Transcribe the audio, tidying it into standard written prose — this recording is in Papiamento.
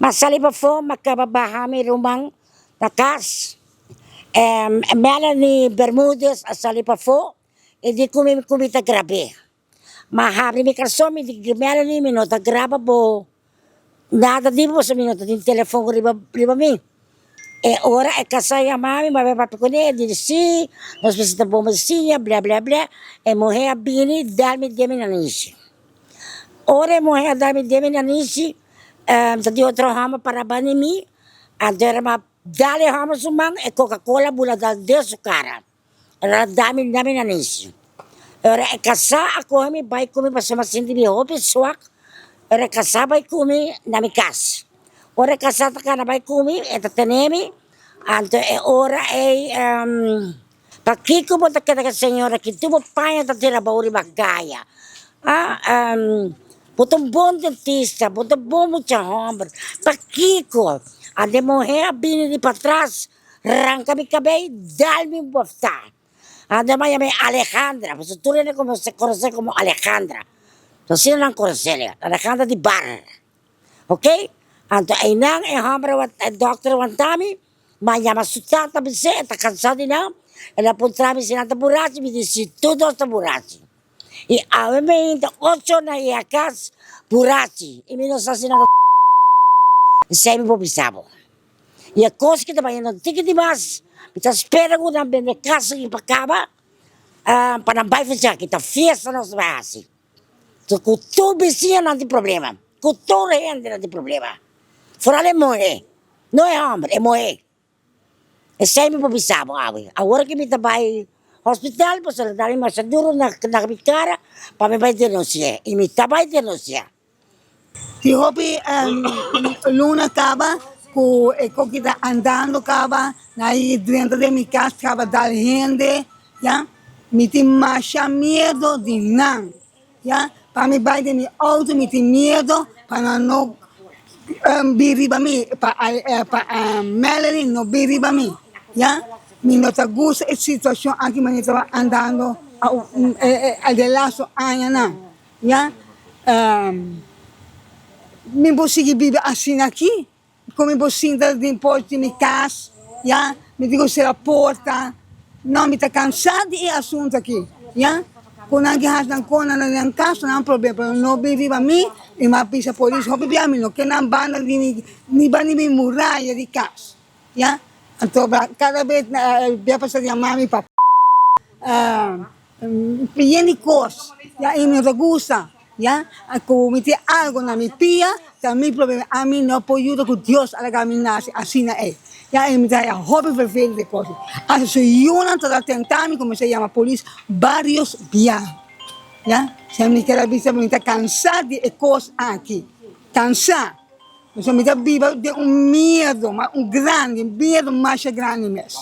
M'a sali pafó, m'a kaba baha mi ruman na kas. Melanie Bermudez a sali pafó i di ku mi ku mi ta grab'é. M'a habri mi karson, mi di, Melanie, mi no ta graba bo nada di bo pasobra mi no ta tin telefon riba riba mi. E ora e kasá yama mi, m'a bai papia kuné, e di si, nos mester ta bon bisiña, blè blè blè. E muhé a bini dal mi den mi nanishi. Ora e muhé a dal mi den mi nanishi, ta di otro hòmber para bani mi, anto era m'a dal e hòmber su man, e coca cola bula dal den su kara. El a dal mi na mi nanishi. Ora e kasá a kohe mi bai ku mi pasobra mi a sinti mi hopi swak, ora e kasá bai ku mi na mi kas. Ora e kasá ta kana bai ku mi, e ta tene mi, anto e ora ei Pakiko bo ta keda ku e señor aki? Tur bo paña ta tira abou riba kaya. Ah, bo ta un bon dentista, bo ta un bon mucha hòmber. Pakiko? Anda e muhé a bini di patras, ranka mi kabei, dal mi un bòftá. Anda mi a yama e Alejandra, pasobra tur hende konosé komo Alejandra. Asina nan konosé, Alejandra di bar. Ok, anto einan e hòmber a e dòkter a wanta mi, mi a yama su tata bis'é, e ta kansá di nan, el a puntra mi si nan ta burachi, mi di si, tur dos ta burachi. I awe mi ainda ocho na e a kas burachi, i mi no sa si nan ta esei mi por bisa bo. I e kos ki ta bayendo un tiki dimas, mi ta spera ku nan bende kas aki pa kaba, pa nan bai fecha aki, ta fiesta nos ta bai hasi. So ku tur bisiñanan tin problema, ku tur hendenan tin problema. Foral e muhé, no e hòmber, e muhé. Esei mi por bisa bo awe. Awor ku mi ta bai hospital pasobra ta dal mi masha duru na na mi kara pa mi bai denunsi'é i mi ta bai denunsiá. Tin hopi luna kaba ku e koki ta andando kaba na i drenta den mi kas kaba dal hende ya. Mi tin masha miedo di nan ya. Pa mi bai den mi auto mi tin miedo pa nan no bin riba mi pa pa Melanie no bin riba mi ya. Mi no ta gusta e situacion aki manera ta andando e lasto añanan. Ya, mi por sigui biba asina aki, ku mi por sinta den porch di mi kas, ya, mi tin ku sera porta, no, mi ta kansa di e asuntu aki, ya, ku nan ke hasi nan kos nan nan kas ta nan problema, pero no bin riba mi, mi a bisa polis hopi bia mi no ke nan banda di mi, ni banda di mi muraya di kas. Ya, anto kada bes bia pasa yama mi pa yen di kos, ya, i mi no ta gusta, ya, ku mi tin algu na mi pia ta mi problema, ami no por yuda ku Dios a laga mi nase asina ei, ya, i mi ta haya hopi vervelend e kos ei, asta su yunan ta ta tenta mi kuminsá yama polis barios bia, ya, si mi keda bisa mi ta kansa di e kos aki, kansa. Pasobra mi ta biba den un miedu, ma un grandi, un miedu masha grandi mes.